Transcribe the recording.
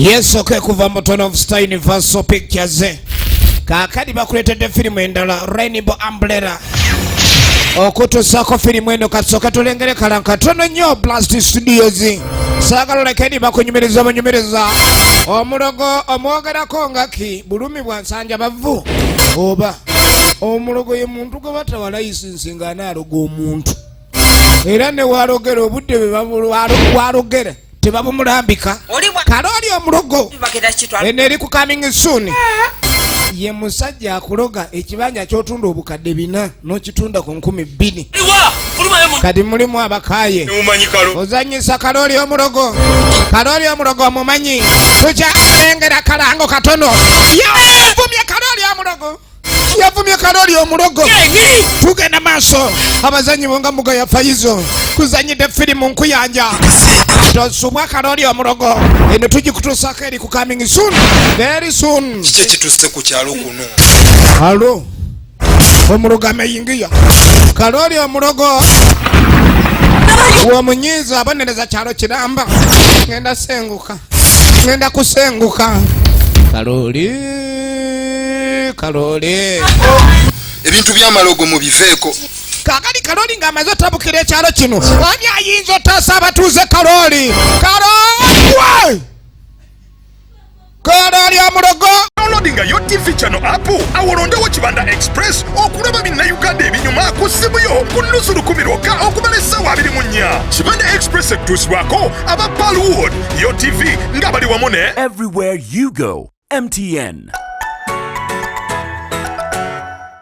Yes, okay, kuva mu Town of Star Universal Pictures. Kaakati bakuleetedde firimu endala, Rainbow Umbrella. Okutuusaako firimu eno kasooka tulengere kala katono nnyo Blast Studios. Saagala oleke bakunyumiriza bunyumiriza. Omulogo omwogerako nga ki bulumi bwa nsanja bavu oba omulogo ye muntu gwe batawa layisinsi ng'anaaloga omuntu era ne walogera obudde bwe walogera tebabumulambika. Kalooli omulogo eno eri ku coming soon. Ye musajja akuloga ekibanja kyotunda obukadde 400 n'okitunda ku 2000. Kati mulimu abakaye ozanyisa kalooli omulogo. Kalooli omulogo omumanyi, tukyalengera kalango katono. Yavumye kalooli omulogo, yavumye kalooli omulogo. Tugenda maaso, abazanyi bonga muga ya Fayizo kuzanyidde firimu nkuyanja tosubwa. Kalooli omulogo eno tugikutuusako eri ku coming soon, very soon. Kiki ekituuse ku kyalo kuno? Halo, omulogo ameyingiya. Kalooli omulogo womunyiiza abonereza kyalo kiramba. Ngenda senguka, ngenda kusenguka. Kalooli, kalooli. Ebintu by'amalogo mubiveeko. Kakati kalooli ng'amaze otabukira ekyalo kino, ani ayinza otaasa abatuuze? Kalooli, kalooli, kalooli omulogo. Downloadinga yo TV channel app, awolondewo Kibanda Express okulaba Bannayuganda ebinyuma ku ssimu yo ku nusu lukumi lwokka okumala essaawa 24. Kibanda Express ekutuusibwako aba Palwood, yo TV nga bali wamu ne Everywhere you go, MTN.